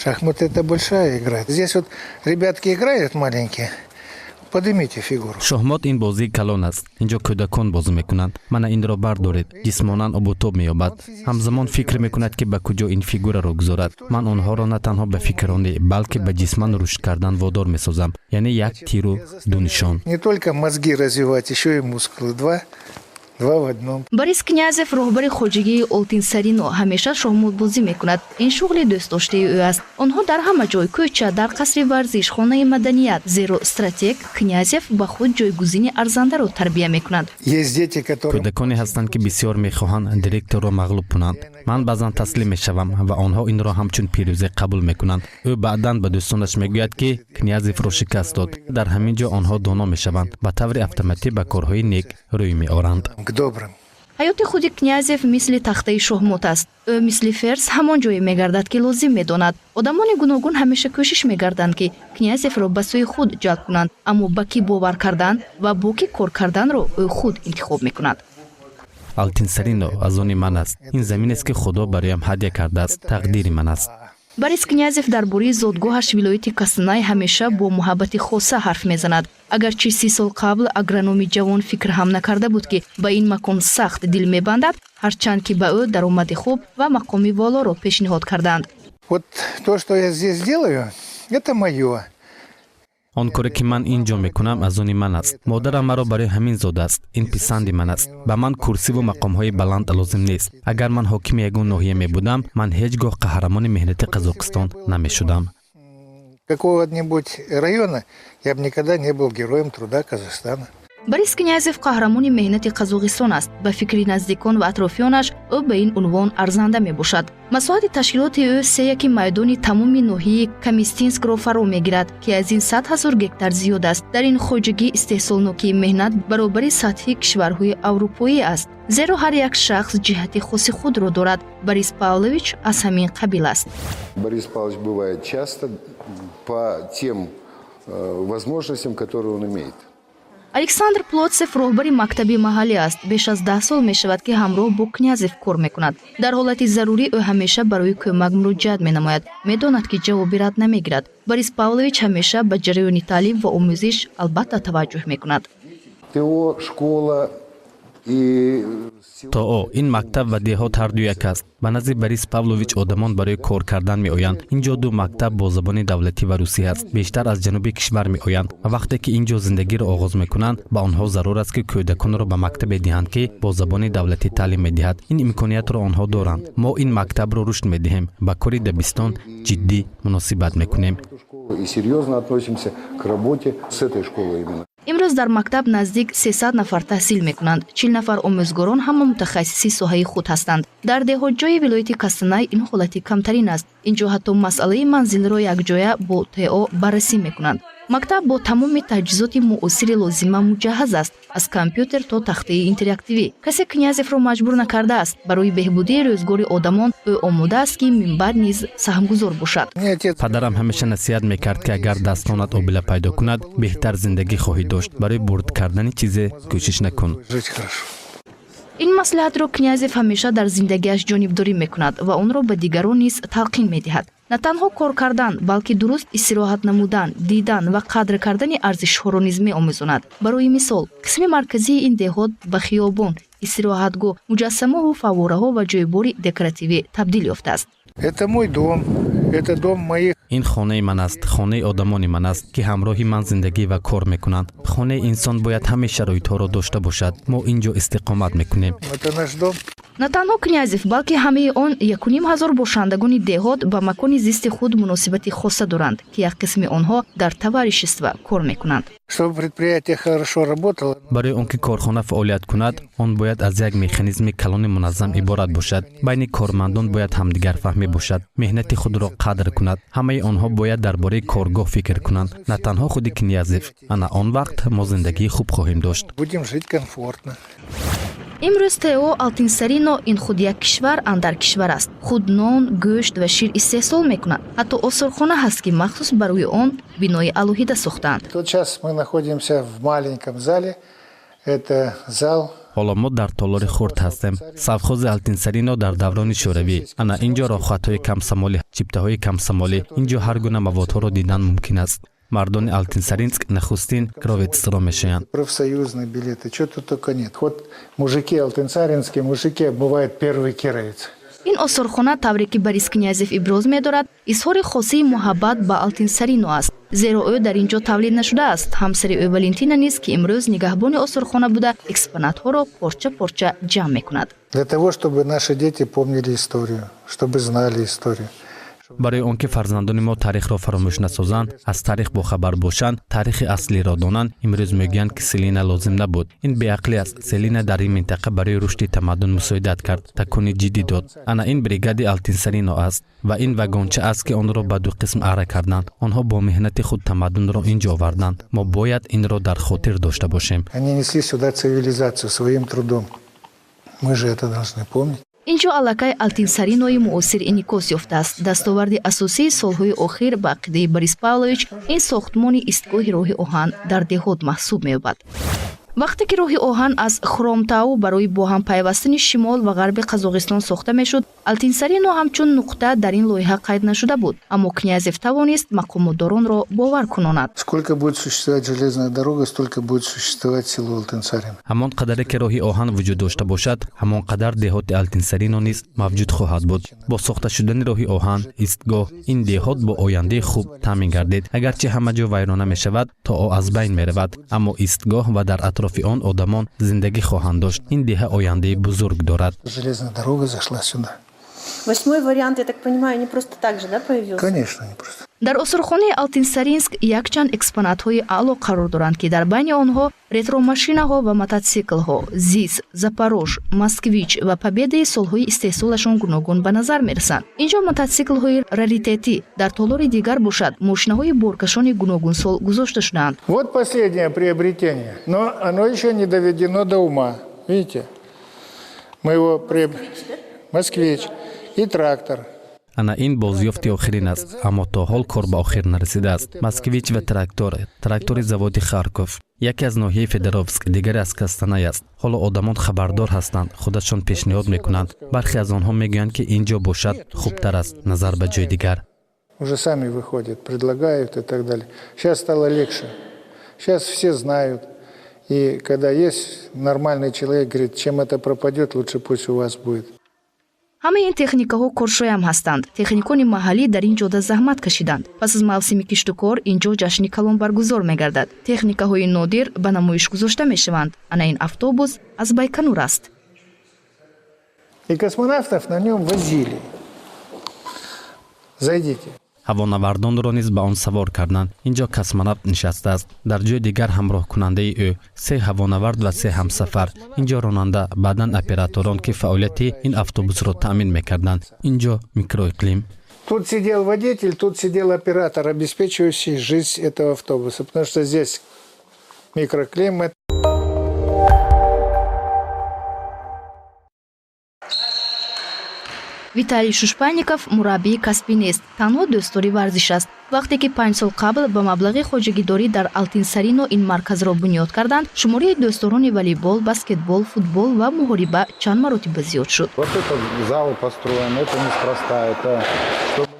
Шахматы – это большая игра. Здесь вот ребятки играют маленькие. Поднимите фигуру. Шоҳмот ин бозии калон аст. Инҷо кӯдакон бозӣ мекунанд. Мана инро бардоред. Ҷисмонан обутоб меёбад, ҳамзамон фикр мекунад, ки ба куҷо ин фигураро гузорад. Ман онҳоро на танҳо ба фикрронӣ, балки ба ҷисман рушд кардан водор месозам, яъне як тиру ду нишон. Не только мозги развивать, еще и мускулы. Два, два в одном. Борис Князев, роҳбари хоҷагии Олтинсарино, ҳамеша шоҳмотбозӣ мекунад. Ин шуғли дӯстдоштаи ӯ аст. Онҳо дар ҳама ҷой: кӯча, дар қасри варзиш, хонаи маданият, зеро стратег Князев ба худ ҷойгузини арзандаро тарбия мекунад. Есть дети, которые Кӯдаконе ҳастанд, ки бисёр мехоҳанд директорро мағлуб кунанд. Ман баъзан таслим мешавам ва онҳо инро ҳамчун пирӯзӣ қабул мекунанд. Ӯ баъдан ба дӯстонаш мегӯяд, ки Князевро шикаст дод. Дар ҳамин ҷо онҳо доно мешаванд, ба таври автоматӣ ба корҳои нек рӯй меоранд. к добрым. Ҳаёти худи Князев мисли тахтаи шоҳмот аст. Ӯ мисли ферзь ҳамон ҷое мегардад, ки лозим медонад. Одамони гуногун ҳамеша кӯшиш мегарданд, ки Князевро ба сӯи худ ҷалб кунанд, аммо ба кӣ бовар кардан ва бо кӣ кор карданро ӯ худ интихоб мекунад. Алтинсарино аз они ман аст. Ин заминест, ки Худо бароям ҳадя кардааст, тақдири ман аст. Борис Князев дар бораи зодгоҳаш, вилояти Костанай, ҳамеша бо муҳаббати хоса ҳарф мезанад. Агарчи 30 сол қабл агрономи ҷавон фикр ҳам накарда буд, ки ба ин макон сахт дил мебандад, ҳарчанд ки ба ӯ даромади хуб ва мақоми волоро пешниҳод карданд. Вот то, что я здесь делаю, это мое. Он коре, ки ман ин ҷо мекунам, аз они ман аст. Модарам маро барои ҳамин зодааст. Ин писанди ман аст. Ба ман курсиву мақомҳои баланд лозим нест. Агар ман ҳокими ягон ноҳия мебудам, ман ҳеҷ гоҳ қаҳрамони меҳнати Қазоқистон намешудам. Какого-нибудь района, я бы никогда не был Героем труда Казахстана. Борис Князев қаҳрамони меҳнати Қазоқистон аст. Ба фикри наздикон ва атрофиёнаш, ӯ ба ин унвон арзанда мебошад. Масоҳати ташкилоти ӯ сеяки майдони тамоми ноҳияи Камистинскро фаро мегирад, ки аз ин 100 000 гектар зиёд аст. Дар ин хоҷагӣ истеҳсолнокии меҳнат баробари сатҳи кишварҳои аврупоӣ аст, зеро ҳар як шахс ҷиҳати хоси худро дорад. Борис Павлович аз ҳамин қабил аст. Борис Павлович бывает часто по тем возможностям, которые он имеет. Александр Плотсев роҳбари мактаби маҳаллӣ аст. Беш аз 10 сол мешавад, ки ҳамроҳ бо Князев кор мекунад. Дар ҳолати зарурӣ ӯ ҳамеша барои кӯмак муроҷиат менамояд. Медонад, ки ҷавоби рад намегирад. Борис Павлович ҳамеша ба ҷараёни таълим ва омӯзиш албатта таваҷҷӯҳ мекунад. ТО, школа и ТО, ин мактаб ва деҳот ҳарду як аст. Ба назди Борис Павлович одамон барои кор кардан меоянд. Ин ҷо ду мактаб бо забони давлатӣ ва русӣ ҳаст. Бештар аз ҷануби кишвар меоянд ва вақте ки ин ҷо зиндагиро оғоз мекунанд, ба онҳо зарур аст, ки кӯдаконро ба мактабе диҳанд, ки бо забони давлатӣ таълим медиҳад. Ин имкониятро онҳо доранд. Мо ин мактабро рушд медиҳем, ба кори дабистон ҷиддӣ муносибат мекунем. И серьезно относимся к работе с этой школой именно. Имрӯз дар мактаб наздик 300 нафар таҳсил мекунанд. 40 нафар омӯзгорон ҳама мутахассиси соҳаи худ ҳастанд. Дар деҳотҷои вилояти Костанай ин ҳолати камтарин аст. Ин ҷо ҳатто масъалаи манзилро якҷоя бо ТО баррасӣ мекунанд. Мактаб бо тамоми таҷҳизоти муосири лозима муҷаҳҳаз аст, аз компютер то тахтаи интерактивӣ. Касе Князевро маҷбур накардааст. Барои беҳбудии рӯзгори одамон ӯ омода аст, ки минбаъд низ саҳмгузор бошад. Падарам ҳамеша насиҳат мекард, ки агар дастонат обила пайдо кунад, беҳтар зиндагӣ хоҳӣ дошт. Барои бурд кардани чизе кӯшиш накун. Ин маслиҳатро Князев ҳамеша дар зиндагиаш ҷонибдорӣ мекунад ва онро ба дигарон низ талқин медиҳад. На танҳо кор кардан, балки дуруст истироҳат намудан, дидан ва қадр кардани арзишҳоро низ меомӯзонад. Барои мисол, қисми марказии ин деҳот ба хиёбон, истироҳатгоҳ, муҷассамаҳу фаввораҳо ва ҷойбори декоративӣ табдил ёфтааст. Это мой дом, это дом моих. Ин хонаи ман аст, хонаи одамони ман аст, ки ҳамроҳи ман зиндагӣ ва кор мекунанд. Хонаи инсон бояд ҳамаи шароитҳоро дошта бошад. Мо ин ҷо истиқомат мекунем. Это наш дом. На танҳо Князев, балки ҳамаи он 1500 бошандагони деҳот ба макони зисти худ муносибати хоса доранд, ки як қисми онҳо дар товарищество кор мекунанд. Чтобы предприятие хорошо работало, Барои он ки корхона фаъолият кунад, он бояд аз як механизми калони муназзам иборат бошад. Байни кормандон бояд ҳамдигарфаҳмӣ бошад, меҳнати худро қадр кунад. Ҳамаи онҳо бояд дар бораи коргоҳ фикр кунанд, на танҳо худи Князев. Ана он вақт мо зиндагии хуб хоҳем дошт. Будем жить комфортно. Имрӯз ТО Алтинсарино ин худ як кишвар андар кишвар аст. Худ нон, гӯшт ва шир истеҳсол мекунад. Ҳатто осорхона ҳаст, ки махсус барои он бинои алоҳида сохтаанд. Тут сейчас мы находимся в маленьком зале. Это зал Ҳоло мо дар толори хурд ҳастем, совхози Алтинсарино дар даврони шӯравӣ. Ана ин ҷо роҳхатҳои комсомолӣ Чиптаҳои комсомолӣ. Ин ҷо ҳар гуна маводҳоро дидан мумкин аст. Мардони Алтинсаринск нахустин кировецро мешӯянд. Профсоюзные билеты, что тут только нет. Вот мужики алтынсаринские, мужики обмывают первый кировец. Ин осорхона, тавре ки Борис Князев иброз медорад, изҳори хосаи муҳаббат ба Алтинсарино аст, зеро ӯ дар ин ҷо тавлид нашудааст. Ҳамсари ӯ Валентина низ, ки имрӯз нигаҳбони осорхона буда, экспонатҳоро порча порча ҷамъ мекунад. Для того, чтобы наши дети помнили историю, чтобы знали историю. Барои он ки фарзандони мо таърихро фаромӯш насозанд, аз таърих бохабар бошанд, таърихи аслиро донанд. Имрӯз мегӯянд, ки целина лозим набуд. Ин беақлӣ аст. Целина дар ин минтақа барои рушди тамаддун мусоидат кард, такони ҷиддӣ дод. Ана ин бригади Алтинсарино аст ва ин вагонча аст, ки онро ба ду қисм ара карданд. Онҳо бо меҳнати худ тамаддунро ин ҷо оварданд. Мо бояд инро дар хотир дошта бошем. Они несли сюда цивилизацию своим трудом. Мы же это должны помнить. Ин ҷо аллакай Алтинсаринои муосир инъикос ёфтааст. Дастоварди асосии солҳои охир, ба ақидаи Борис Павлович, ин сохтмони истгоҳи роҳи оҳан дар деҳот маҳсуб меёбад. Вақте ки роҳи оҳан аз Хромтау барои бо ҳам пайвастани шимол ва ғарби Қазоқистон сохта мешуд, Алтинсарино ҳамчун нуқта дар ин лоиҳа қайд нашуда буд, аммо Князев тавонист мақомотдоронро бовар кунонад. Сколько будет существовать железная дорога, столько будет существовать село Алтынсарин. Ҳамон қадаре ки роҳи оҳан вуҷуд дошта бошад, ҳамон қадар деҳоти Алтинсарино низ мавҷуд хоҳад буд. Бо сохта шудани роҳи оҳан, истгоҳ, ин деҳот бо ояндаи хуб таъмин гардид. Агарчи ҳама ҷо вайрона мешавад, то аз байн меравад, аммо истгоҳ ва дар атрофи он одамон зиндагӣ хоҳанд дошт. Ин деҳа ояндаи бузург дорад. Железная дорога зашла сюда. Восьмой вариант, я так понимаю, не просто так же, да, появился? Конечно, не просто. Дар осорхонаи Алтинсаринск якчанд экспонатҳои аъло қарор доранд, ки дар байни онҳо ретромашинаҳо ва мототсиклҳо, ЗИС, Запорож, Москвич ва Победаи солҳои истеҳсолашон гуногун ба назар мерасанд. Ин ҷо мототсиклҳои раритетӣ, дар толори дигар бошад, мошинаҳои боркашони гуногунсол гузошта шудаанд. Вот последнее приобретение, но оно еще не доведено до ума. Видите? Мы его Москвич и трактор. Ана ин бозёфти охирин аст, аммо то ҳол кор ба охир нарасидааст. Москвич ва трактор, трактори заводи Харков. Яке аз ноҳияи Федоровск, дигаре аз Кастанай аст. Ҳоло одамон хабардор ҳастанд, худашон пешниҳод мекунанд. Бархе аз онҳо мегӯянд, ки ин ҷо бошад хубтар аст назар ба ҷои дигар. Уже сами выходят, предлагают и так далее. Сейчас стало легче. Сейчас все знают. И когда есть нормальный человек, говорит, чем это пропадет, лучше пусть у вас будет. Ҳамаи ин техникаҳо коршоям ҳастанд. Техникони маҳаллӣ дар ин ҷода заҳмат кашиданд. Пас аз мавсими киштукор ин ҷо ҷашни калон баргузор мегардад. Техникаҳои нодир ба намоиш гузошта мешаванд. Ана ин автобус аз Байканур аст. И космонавтов на нем возили. Зайдите. Ҳавонавардонро низ ба он савор карданд. Ин ҷо космонавт нишастааст, дар ҷои дигар ҳамроҳкунандаи ӯ, се ҳавонавард ва се ҳамсафар. Ин ҷо ронанда, баъдан операторон, ки фаъолияти ин автобусро таъмин мекарданд. Ин ҷо микроиқлим. Тут сидел водитель, тут сидел оператор, обеспечивающий жизнь этого автобуса, потому что здесь микроклимат. Виталий Шушпанников мураббии касбӣ нест, танҳо дӯстдори варзиш аст. Вақте ки 5 сол қабл ба маблағи хоҷагидорӣ дар Алтинсарино ин марказро бунёд карданд, шумораи дӯстдорони волейбол, баскетбол, футбол ва муҳориба чанд маротиба зиёд шуд. Вот этот зал построен, это неспроста, это чтобы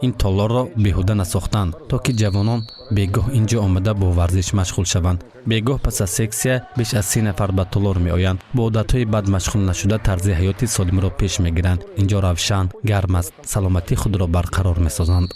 Ин толорро беҳуда насохтанд, то ки ҷавонон бегоҳ ин ҷо омада бо варзиш машғул шаванд. Бегоҳ пас аз сексия беш аз 30 нафар ба толор меоянд. Бо одатҳои бад машғул нашуда, тарзи ҳаёти солимро пеш мегиранд. Ин ҷо равшан, гарм аст, саломатии худро барқарор месозанд.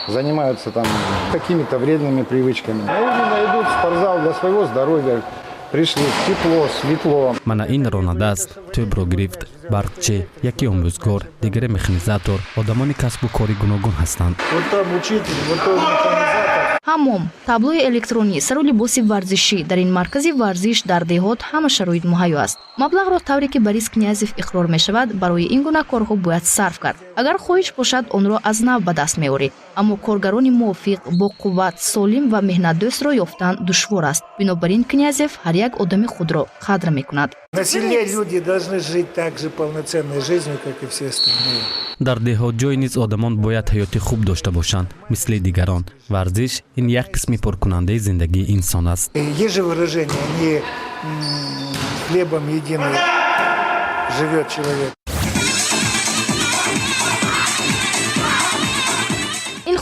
Занимаются там какими-то вредными привычками. Но именно идут в спортзал для своего здоровья. Пришли, тепло, светло. Мана ин ронанда аст, тӯбро гирифт. Барқчӣ, яке омӯзгор, дигаре механизатор. Одамони касбу кори гуногун ҳастанд. Вот там учитель, вот там механизатор. Ҳаммом, таблои электронӣ, сару либоси варзишӣ. Дар ин маркази варзиш дар деҳот ҳама шароит муҳайё аст. Маблағро, тавре ки Борис Князев иқрор мешавад, барои ин гуна корҳо бояд сарф кард. Агар хоҳиш бошад, онро аз нав ба даст меорӣ, аммо коргарони мувофиқ, бо қувват, солим ва меҳнатдӯстро ёфтан душвор аст. Бинобар ин Князев ҳар як одами худро қадр мекунад. На селе люди должны жить так же полноценной жизнью, как и все остальные. Дар деҳотҷой низ одамон бояд ҳаёти хуб дошта бошанд, мисли дигарон. Варзиш ин як қисми пуркунандаи зиндагии инсон аст. Есть же выражение: не хлебом единым живет человек.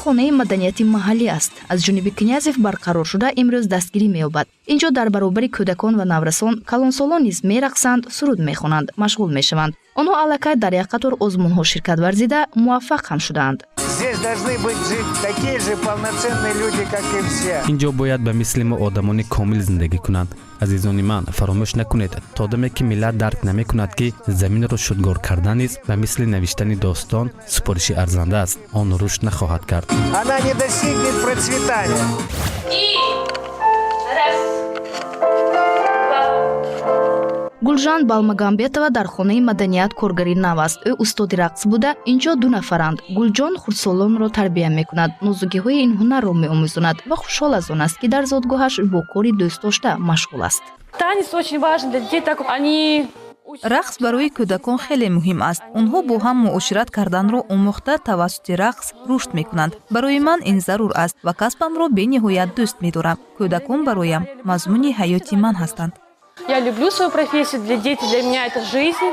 Хонаи маданияти маҳаллӣ аст. Аз ҷониби Князев барқарор шуда, имрӯз дастгирӣ меёбад. Ин ҷо дар баробари кӯдакон ва наврасон калонсолон низ мерақсанд, суруд мехонанд, машғул мешаванд. Онҳо аллакай дар як қатор озмунҳо ширкат варзида, муваффақ ҳам шудаанд. Здесь должны быть жить такие же полноценные люди, как и все. Ин ҷо бояд ба мисли мо одамони комил зиндагӣ кунанд. Азизони ман, фаромӯш накунед, то даме ки миллат дарк намекунад, ки заминро шудгор кардан низ ба мисли навиштани достон супориши арзанда аст, он рушд нахоҳад кард. Она не достигнет процветания. И раз, два. Гулжан Балмагамбетова дар хонаи маданият коргари нав аст. Ӯ устоди рақс буда, ин ҷо ду нафаранд. Гулҷон хурдсолонро тарбия мекунад, нозукиҳои ин ҳунарро меомӯзонад ва хушҳол аз он аст, ки дар зодгоҳаш бо кори дӯстдошта машғул аст. Танец очень важен для детей, так как они Рақс барои кӯдакон хеле муҳим аст. Онҳо бо ҳам муошират карданро омӯхта, тавассути рақс рушд мекунанд. Барои ман ин зарур аст ва касбамро бениҳоят дӯст медорам. Кӯдакон бароям мазмуни ҳаёти ман ҳастанд. Я люблю свою профессию, для детей, для меня это жизнь.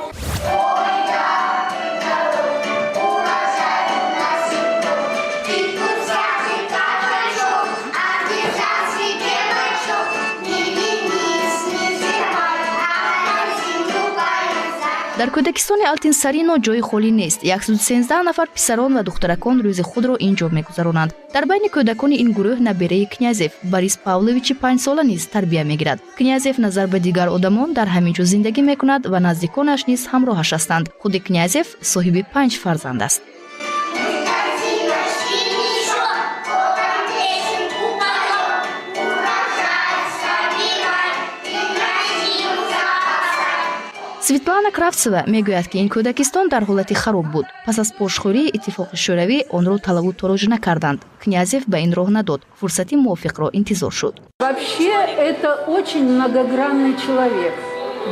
Дар кӯдакистони Алтинсарино ҷои холӣ нест. 113 нафар писарон ва духтаракон рӯзи худро ин ҷо мегузаронанд. Дар байни кӯдакони ин гурӯҳ набераи Князев, Борис Павловичи 5-сола низ тарбия мегирад. Князев назар ба дигар одамон дар ҳамин ҷо зиндагӣ мекунад ва наздиконаш низ ҳамроҳаш ҳастанд. Худи Князев соҳиби панҷ фарзанд аст. Светлана Кравцева мегӯяд, ки ин кӯдакистон дар ҳолати хароб буд. Пас аз пошхӯрии Иттифоқи Шӯравӣ онро талабу тороҷ накарданд. Князев ба ин роҳ надод, фурсати мувофиқро интизор шуд. Вообще это очень многогранный человек,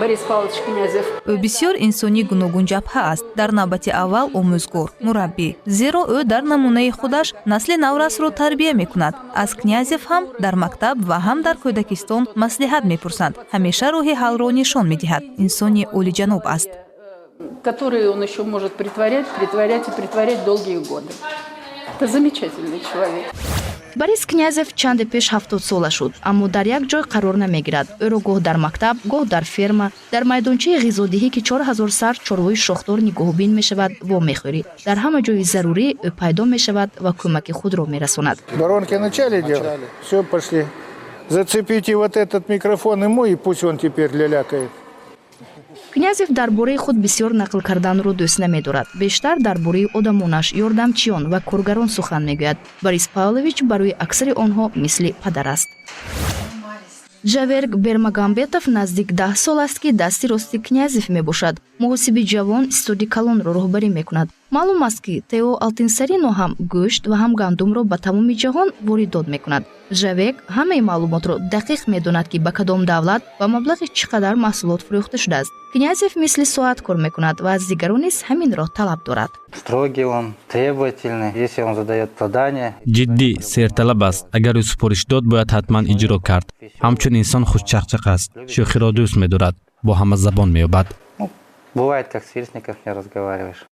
Борис Павлович Князев. Ӯ бисёр инсони гуногунҷабҳа аст. Дар навбати аввал омӯзгор, мураббӣ, зеро ӯ дар намунаи худаш насли наврасро тарбия мекунад. Аз Князев ҳам дар мактаб ва ҳам дар кӯдакистон маслиҳат мепурсанд. Ҳамеша роҳи ҳаллро нишон медиҳад. Инсони олиҷаноб аст. Которые он еще может претворять, претворять и претворять долгие годы. Это замечательный человек. Борис Князев чанде пеш 70-сола шуд, аммо дар як ҷой қарор намегирад. Ӯро гоҳ дар мактаб, гоҳ дар ферма, дар майдончаи ғизодиҳӣ, ки 4000 сар чорвои шохдор нигоҳубин мешавад, вомехӯрӣ. Дар ҳама ҷои зарурӣ ӯ пайдо мешавад ва кӯмаки худро мерасонад. Воронки начали делать? Все, пошли. Зацепите вот этот микрофон ему, и пусть он теперь лялякает. Князев дар бораи худ бисёр нақл карданро дӯст намедорад. Бештар дар бораи одамонаш, ёрдамчиён ва коргарон сухан мегӯяд. Борис Павлович барои аксари онҳо мисли падар аст. Ҷаверг Бермагамбетов наздик 10 сол аст, ки дасти рости Князев мебошад. Муҳосиби ҷавон истоди калонро роҳбарӣ мекунад. Маълум аст, ки ТО Алтинсарино ҳам гӯшт ва ҳам гандумро ба тамоми ҷаҳон воридот мекунад. Жавек ҳамаи маълумотро дақиқ медонад, ки ба кадом давлат ба маблағи чӣ қадар маҳсулот фурӯхта шудааст. Князев мисли соат кор мекунад ва аз дигарон низ ҳаминро талаб дорад. Строгий он, требовательный. Если он задает задание. Ҷиддӣ, серталаб аст. Агар ӯ супориш дод, бояд ҳатман иҷро кард. Ҳамчун инсон хушчақчақ аст, шӯхиро дӯст медорад, бо ҳама забон меёбад. Ну, бывает, как сверстников не разговариваешь.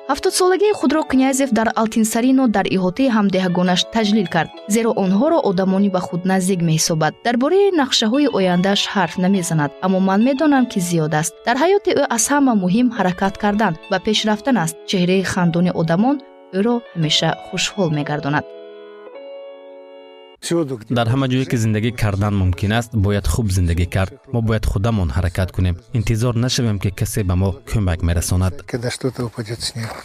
70-солагии худро Князев дар Алтинсарино дар иҳотаи ҳамдеҳагонаш таҷлил кард, зеро онҳоро одамони ба худ наздик меҳисобад. Дар бораи нақшаҳои ояндааш ҳарф намезанад, аммо ман медонам, ки зиёд аст. Дар ҳаёти ӯ аз ҳама муҳим ҳаракат кардан ва пеш рафтан аст. Чеҳраи хандони одамон ӯро ҳамеша хушҳол мегардонад. Дар ҳама ҷое ки зиндагӣ кардан мумкин аст, бояд хуб зиндагӣ кард. Мо бояд худамон ҳаракат кунем, интизор нашавем, ки касе ба мо кӯмак мерасонад. Когда что-то упадет с неба.